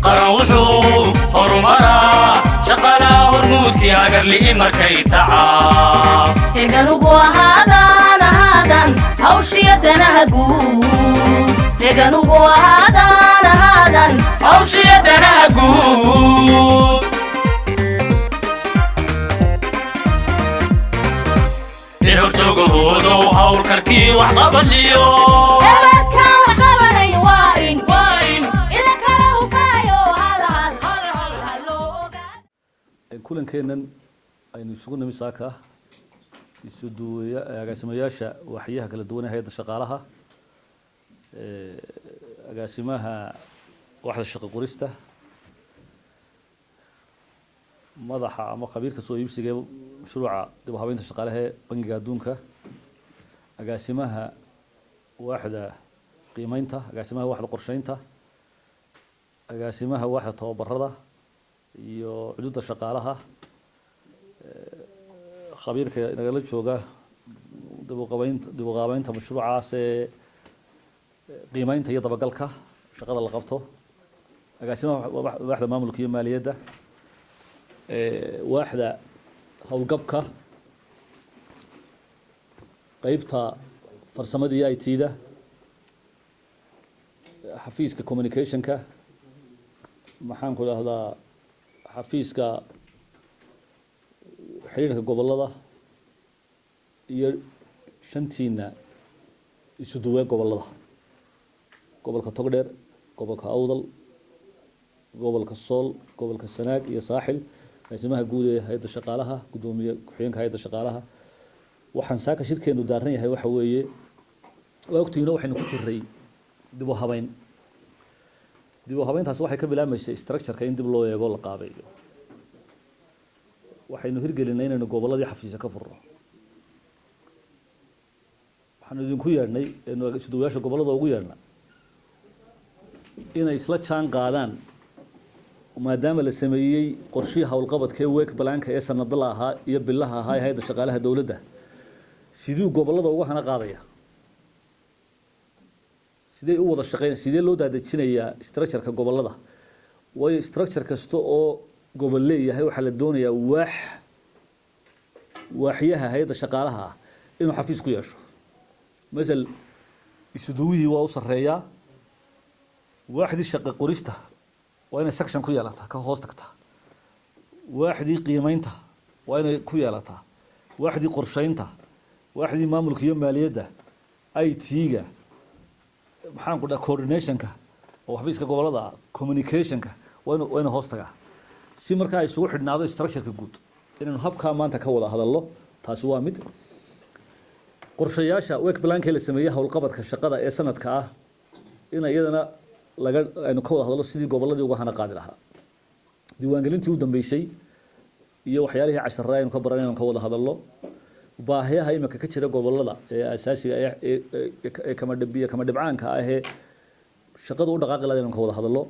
Qaran wuxuu horumaraa shaqalaa hormuudkii hagarli'i markay tacaa. Heganugu ahaadaan ahaadan hawshiya danaha guud, heganugu ahaadaan ahaadan hawshiya danaha guud. Ee horjoogahoodow hawlkarkii wax qabadliyo Ebaadkaan wax qabanay waa in waa in ila kala hufaayo hal hal hal loo ogaa. Kulankeennan aynu isugu nimi saaka, isu duwaya agaasimayaasha waaxyaha kala duwan ee hay'adda shaqaalaha, agaasimaha waaxda shaqo qorista, madaxa ama khabiirka soo iibsiga ee mashruuca dib u habeynta shaqaalaha ee Bangiga Adduunka, agaasimaha waaxda qiimeynta, agaasimaha waaxda qorsheynta, agaasimaha waaxda tababarada iyo cududa shaqaalaha, khabiirka nagala jooga dib u qaabeynta mashruucaas ee qiimeynta iyo dabagalka shaqada la qabto, agaasimaha waaxda maamulka iyo maaliyadda, waaxda howlgabka, qeybta farsamada iyo IT-da, xafiiska communicationka, maxaan ku dhahdaa, xafiiska xiriirka gobollada iyo shantiina isu duwee gobollada: gobolka Togdheer, gobolka Awdal, gobolka Sool, gobolka Sanaag iyo Saaxil, agaasimaha guud ee hay'adda shaqaalaha, guddoomiye ku-xigeenka hay'adda shaqaalaha. Waxaan saaka shirkeenu daaran yahay waxa weeye, waa ogtihiino waxaynu ku jiray dib u habeyn. Dib u habeyntaasi waxay ka bilaabmaysay structure-ka in dib loo eego, la qaabeeyo. Waxaynu hirgelinay inaynu gobolladii xafiisya ka furno. Waxaanu idinku yeedhnay, aynu isuduwayaasha gobollada ugu yeedhnay, inay isla jaan qaadaan, maadaama la sameeyey qorshihii howlqabadka ee work planka ee sanadla ahaa iyo bilaha ahaa ee hay'adda shaqaalaha dowladda. Siduu gobollada uga hana qaadaya, sidee u wada shaqeynaya, sidee loo daadejinayaa structure-ka gobollada? Waayo, structure kasta oo gobol leeyahay waxaa la doonayaa waax waaxyaha hay'adda shaqaalaha ah inuu xafiis ku yeesho. Masal, isuduwihii waa u sarreeyaa, waaxdii shaqo qorista waa inay section ku yeelataa ka hoos tagtaa, waaxdii qiimeynta waa inay ku yeelataa, waaxdii qorsheynta, waaxdii maamulka iyo maaliyadda, IT-ga, maxaan ku dhaha, coordinationka oo xafiiska gobolada ah, communicationka waa inuu hoos tagaa, si markaa isugu xidhnaado structure-ka guud. Inaynu habkaa maanta ka wada hadallo, taasi waa mid. Qorshayaasha work plankee la sameeyey, howlqabadka shaqada ee sanadka ah, in iyadana laga aynu ka wada hadallo sidii gobolladii uga hana qaadi lahaa. Diiwaangelintii u dambeysay iyo waxyaalihii casharada aynu ka baran inaynu ka wada hadallo. Baahiyaha imika ka jira gobolada ee asaasiga ee kama dhibiya kama dhibcaanka ah ee shaqada u dhaqaaqi lahayd inaynu ka wada hadallo.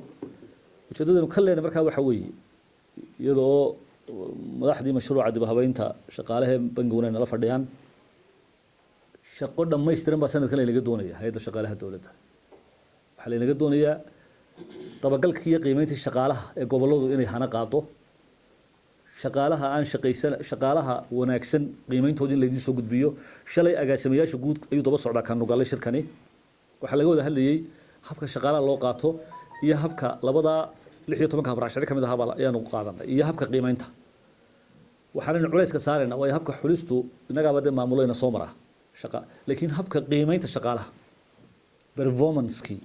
Ujeeddadaynu ka leenahay markaa waxa weeye, iyadoo madaxdii mashruuca dib u habeynta shaqaalaha bangiguna ay nala fadhiyaan, shaqo dhammaystiran baa sanadkan laynaga doonaya. Hay'adda shaqaalaha dowladda waxaa laynaga doonayaa dabagalkii iyo qiimeyntii shaqaalaha ee gobolladu inay hana qaado, shaqaalaha aan shaqaysan, shaqaalaha wanaagsan qiimeyntooda in laydiin soo gudbiyo. Shalay agaasimayaasha guud ayuu daba socdaa kanu galay shirkani. Waxaa laga wada hadlayey habka shaqaalaha loo qaato iyo habka labadaa 16-ka habraac sharci ka mid ahaa ayaanu qaadanay iyo habka qiimeynta. Waxaanaynu culayska saarayna, waayo habka xulistu innagaaba dee maamulayna soo maraa shaqa, laakiin habka qiimeynta shaqaalaha, performance-kii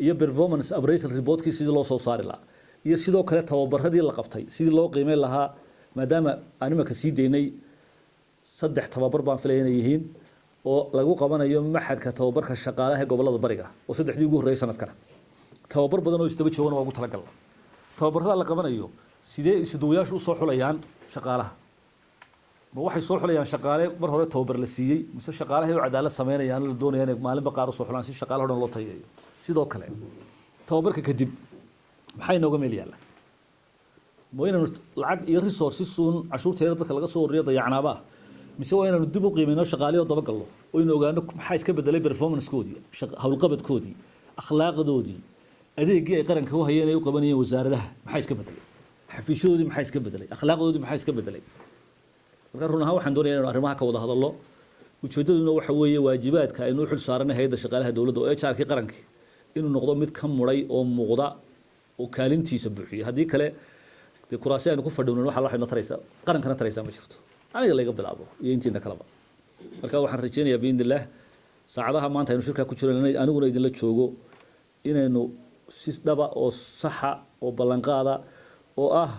iyo performance appraisal reportkii sidii loo soo saari lahaa, iyo sidoo kale tababaradii la qabtay sidii loo qiimeyn lahaa, maadaama aan imika sii daynay saddex tababar baan filaya inay yihiin oo lagu qabanayo maxadka tababarka shaqaalaha ee gobolada bariga, oo saddexdii ugu horreeyay sanadkana. Tababar badan oo isdaba joogana waa ugu talagalna. Tababarada la qabanayo, sidee isuduwayaashu usoo xulayaan shaqaalaha? Ma waxay soo xulayaan shaqaale mar hore tababar la siiyey, mise shaqaalahay u cadaalad sameynayaan oo la doonaya inay maalinba qaar usoo xulaan si shaqaalaha o dhan loo tayeeyo? Sidoo kale, tababarka kadib maxaa inooga meel yaalla? Ma inaynu lacag iyo resources uun cashuurteeda dadka laga soo ururiyo dayacnaabaa, mise waa inaynu dib u qiimeyno shaqaalihii oo dabagalno oo aynu ogaano maxaa iska bedelay performancekoodii, howlqabadkoodii, akhlaaqdoodii? Adeeggii ay qaranka u hayeen ay u qabanayeen wasaaradaha maxaa iska bedelay? Xafiisyadoodii maxaa iska bedelay? Akhlaaqdoodii maxaa iska bedelay? Marka run ahaan waxaan doonaya inaynu arrimaha ka wada hadallo. Ujeeddaduna waxa weeye waajibaadka aynu u xil saaranay hay'adda shaqaalaha dowladda oo HR-kii qaranka inuu noqdo mid ka mudhay oo muuqda oo kaalintiisa buuxiya. Haddii kale dee kuraasi aynu ku fadhino waxa waxayna taraysaa, qarankana taraysaa ma jirto, aniga layga bilaabo iyo intiina kaleba. Marka waxaan rajaynayaa biidni illaah saacadaha maanta aynu shirkaa ku jirno aniguna idinla joogo inaynu si dhaba oo saxa oo ballanqaada oo ah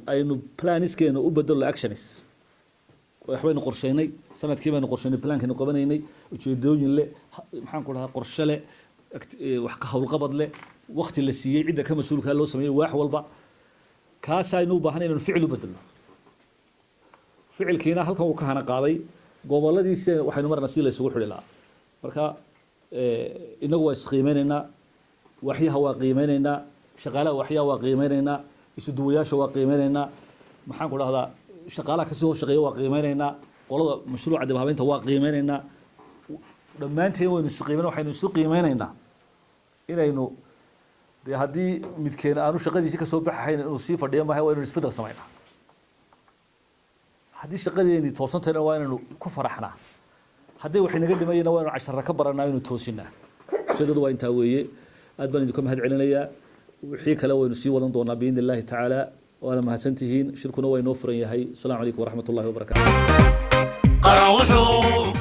aynu planiskeena u bedelo actions. Waxbaynu qorsheynay, sanadkii baynu qorsheynay, plankaynu qabanaynay, ujeedooyin leh, maxaan ku dhahaa, qorshe leh, wax ka howlqabad leh, waqti la siiyey, cidda ka mas-uulkaa loo sameeyey waax walba. Kaasaynu u baahanay inaynu ficil u bedelno. Ficilkiina halkan uu ka hana qaaday goboladiisi waxaynu marna si la isugu xidhi lahaa. Marka inagu waa isqiimeynaynaa, waxyaha waa qiimeynaynaa, shaqaalaha waxyaha waa qiimeynaynaa, isuduwayaasha waa qiimeynaynaa, maxaan ku dhahdaa, shaqaalaha kasii hoos shaqeeya waa qiimeynaynaa, qolada mashruuca dib habeynta waa qiimeynaynaa. Dhammaanteen waynu isu qiimeyn, waxaynu isu qiimeynaynaa inaynu dee haddii midkeen aanu shaqadiisi kasoo baxahayn inuu sii fadhiyo maaha, waa inaynu isbedel samaynaa. Haddii shaqadeeni toosantayna waa inaynu ku faraxnaa, haddii wax inaga dhimayana waa inaynu cashara ka baranaa, inaynu toosinaa. Ujeedadu waa intaa weeye. Aad baan idinka mahad celinayaa. Wixii kale waynu sii wadan doonaa biidni illaahi tacaala. Waana mahadsantihiin, shirkuna waa inoo furan yahay. Asalaamu calaykum waraxmat ullahi wabarakaatu. Qaran wuxuu